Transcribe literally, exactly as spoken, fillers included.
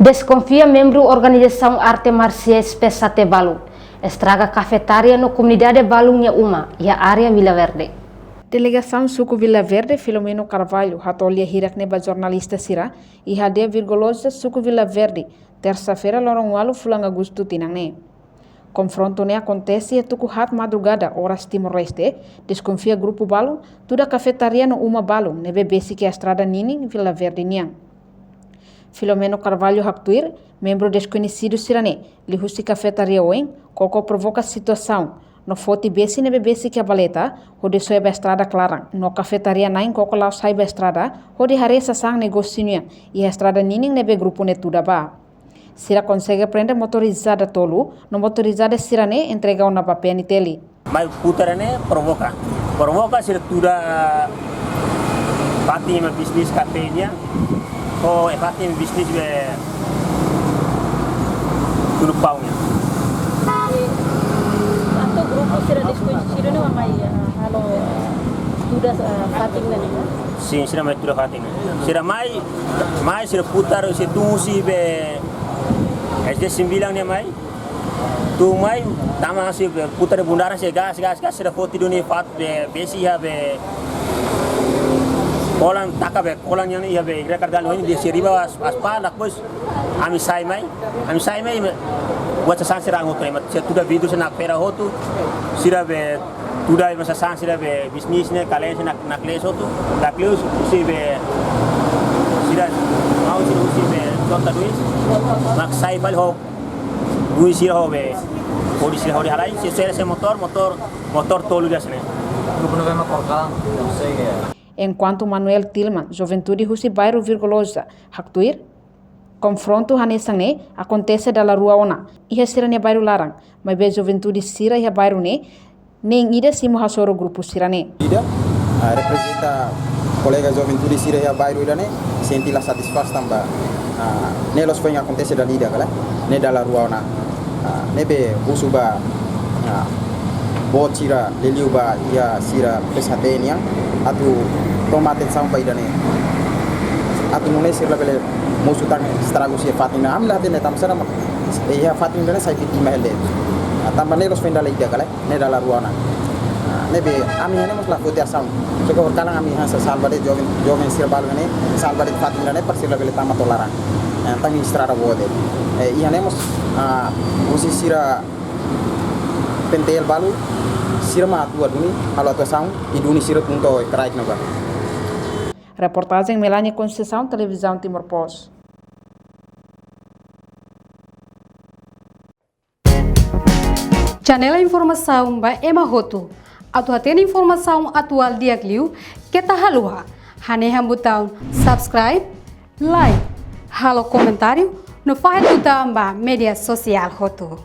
Deskonfia membru organizasaun arte marsiais P S H T balun estraga kafetaria no komunidade balun nia uma iha área Vila Verde. Delegasaun suku Vila Verde, Filomeno Carvalho, hato'o lia hirak ne'e ba jornalista sira iha aldeia Virgolosa, suku Vila Verde, tersa-feira, loron ualu fulan Agostu tinan ne'e. Konfrontu ne'e akontese iha tuku haat madrugada, oras Timor-Leste, deskonfia grupu balun tuda kafetaria no uma balun ne'ebé besik iha estrada ninin Vila Verde nian. Filomeno Carvalho haktuir, membru deskoñesidu sira-ne'e liuhusi kafetaria oin koko provoka situasaun no foti besi ne'ebé besik iha baleta hodi soe ba estrada klaran, no kafetaria na'in koko la'o sai ba estrada hodi haree sasán negósiu nian iha estrada ninin ne'ebé grupu ne'e tuda ba. Sira konsege prende motorizada tolu, no motorizada sira-ne'e entrega ona ba P N T L. Mai putar ne'e provoka. Provoka sira tuda fatin ema bisnis kafé nian. Ho e fatin bisnis be tunu pau nian. Entaun grupu sira deskoñesidu ne'e mai, ah, halo tuda, ah, fatin ne'e, no? Sin, sira mai tuda fatin ne'e. Sira mai, mai sira putar, sira tun husi be S D sembilan ne'e mai. Tun mai, tama husi be putar bundaran sira gas, gas, gas, sira foti duni faat be, besi iha be kolan, taka be kolan nian iha be igreja katedrál nian, sira riba as, aspal, depois ami sai mai, ami sai mai, buat sasán sira angu kena, sira tuda vidru sira nakfera hotu, sira be tuda ema sasán sira be bisnis ne'e, kalen sira nak, naklees hotu, naklees husi be sira, maun sira husi be J dois, mak sai fali ho, dui sira ho be, hodi sira hodi halai, sira sira se motor, motor, motor tolu ida sira-ne'e. Grupu ne'ebé mak koko klaran, não sei, é. Enkuantu Manuel Tilman, juventude husi bairru Virgolosa, haktuir, konfrontu hanesan ne'e akontese dala rua ona iha sira-nia bairru laran, maibé juventude sira iha bairru ne'e neen ida simu hasoru grupu sira-ne'e. Ida, ah, reprezenta kolega juventude sira iha bairru ida-ne'e, sente la satisfás tanba, ah, ne'e la'ós foin akontese dala ida ka lae, ne'e dala rua ona. Ah, ne'ebé husu ba, ah, boot sira, liuliu ba iha sira P S H T nian, atu toma atensaun ba ida-ne'e. Atu nune'e sira labele mosu tan estragu iha fatin ne'e. Ami la hatene tanba sá mak iha fatin ida-ne'e sai vítima hela de'it. Ah, tanba ne'e la'ós foin dala ida ka lae, ne'e dala rua ona. Ah, ne'ebé ami iha ne'e mós la foti asaun. Só ke horikalan ami hanesan salva de'it joven, joven sira balun ne'e, salva de'it fatin ida-ne'e para sira labele tama to'o laran. Eh, tanba estrada boot de'it. Eh, iha ne'e mós, ah, husi sira P N T L balu, sira mak atua duni, halo atuasaun, i duni sira tun to'o kraik ne'ebá. Reportajen Melania Conceição, Televizaun Timor Post. Janela informasaun ba ema hotu. Atu hatene informasaun atuál di'ak liu, keta haluha hanehan butaun subscribe, like, halo komentáriu, no fahe tutan ba média sosiál hotu.